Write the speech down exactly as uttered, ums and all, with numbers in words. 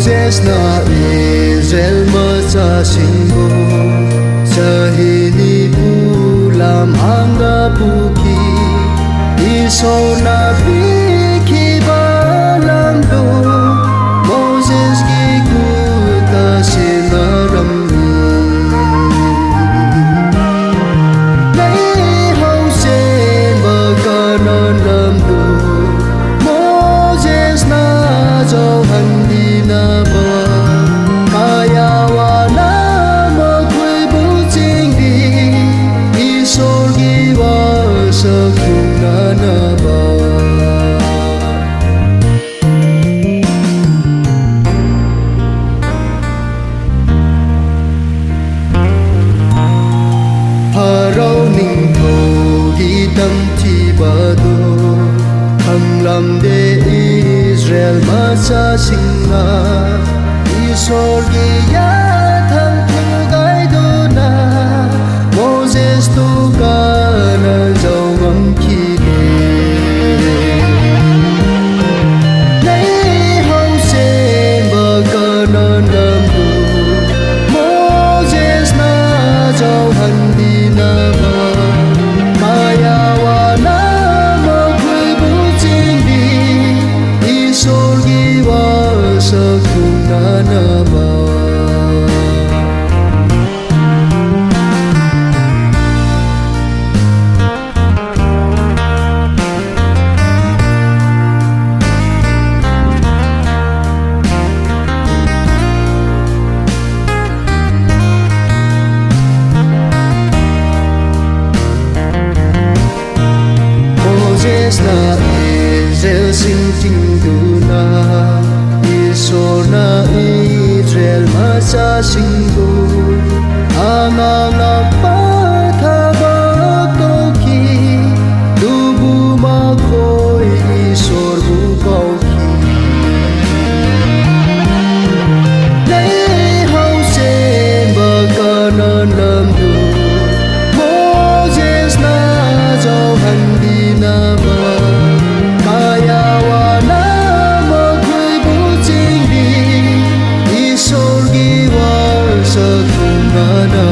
ꯃꯣꯖꯦꯁꯅ ꯏꯁꯔꯥꯌꯦꯜ ꯃꯆꯥꯁꯤꯡꯕꯨ ꯆꯍꯤ ꯅꯤꯐꯨ ꯂꯥꯝꯍꯥꯡꯅ ꯄꯨꯈꯤ꯫ ꯏꯁꯣꯔꯅ ꯄꯤꯈꯤꯕ ꯂꯝꯗꯨ ꯃꯣꯖꯦꯁꯀꯤ ꯈꯨꯠꯇ ꯁꯤꯟꯅꯔꯝꯃꯤ꯫ ꯂꯩꯍꯥꯎ ꯆꯦꯟꯕ ꯀꯅꯥꯟ ꯂꯝꯗꯨ ꯃꯣꯖꯦꯁꯅ ꯌꯧꯍꯟꯕꯤꯅꯕ ꯀꯌꯥ ꯋꯥꯅ ꯃꯈꯣꯏꯕꯨ ꯆꯦꯟꯕꯤ꯫ ꯏꯁꯣꯔꯒꯤ ꯋꯥꯁꯛ ꯊꯨꯡꯅꯅꯕ꯫ ꯐꯔꯣ ꯅꯤꯡꯊꯧꯒꯤ ꯇꯝꯊꯤꯕꯗꯨ ꯈꯪꯂꯝꯗꯦ ꯏꯁꯔꯥꯌꯦꯜ ꯃꯆꯥꯁꯤꯡꯅ꯫ ꯏꯁꯣꯔꯒꯤ ꯌꯥꯊꯪ ꯊꯨꯒꯥꯏꯗꯨꯅ ꯃꯣꯖꯦꯁꯇꯨ ꯀꯅꯥꯟ ꯌꯧꯉꯝꯈꯤꯗꯦ꯫ ꯂꯩꯍꯥꯎ ꯆꯦꯟꯕ ꯀꯅꯥꯟ ꯂꯝꯗꯨ ꯃꯣꯖꯦꯁꯅ ꯌꯧꯍꯟꯕꯤꯅꯕ ꯀꯌꯥ ꯋꯥꯅ ꯃꯈꯣꯏꯕꯨ ꯆꯦꯟꯕꯤ꯫ ꯏꯁꯣꯔꯒꯤ ꯋꯥꯁꯛ ꯊꯨꯡꯅꯅꯕ꯫ ꯃꯣꯖꯦꯁꯅ ꯏꯁꯔꯥꯌꯦꯜꯁꯤꯡ ꯆꯤꯡꯗꯨꯅ ꯏꯁꯣꯔꯅ ꯏꯁꯔꯥꯌꯦꯜ ꯃꯆꯥꯁꯤꯡꯕꯨ ꯑꯉꯥꯡ ꯂꯥꯛꯄ ꯊꯕꯛ ꯇꯧꯈꯤ꯫ ꯑꯗꯨꯕꯨ ꯃꯈꯣꯏ ꯏꯁꯣꯔꯕꯨ ꯀꯥꯎꯈꯤ꯫ ꯂꯩꯍꯥꯎ ꯆꯦꯟꯕ ꯀꯅꯥꯟ ꯂꯝꯗꯨ ꯃꯣꯖꯦꯁꯅ ꯌꯧꯍꯟꯕꯤꯅꯕ ꯀꯌꯥ ꯋꯥꯅ ꯃꯈꯣꯏꯕꯨ ꯆꯦꯟꯕꯤ꯫ ꯅ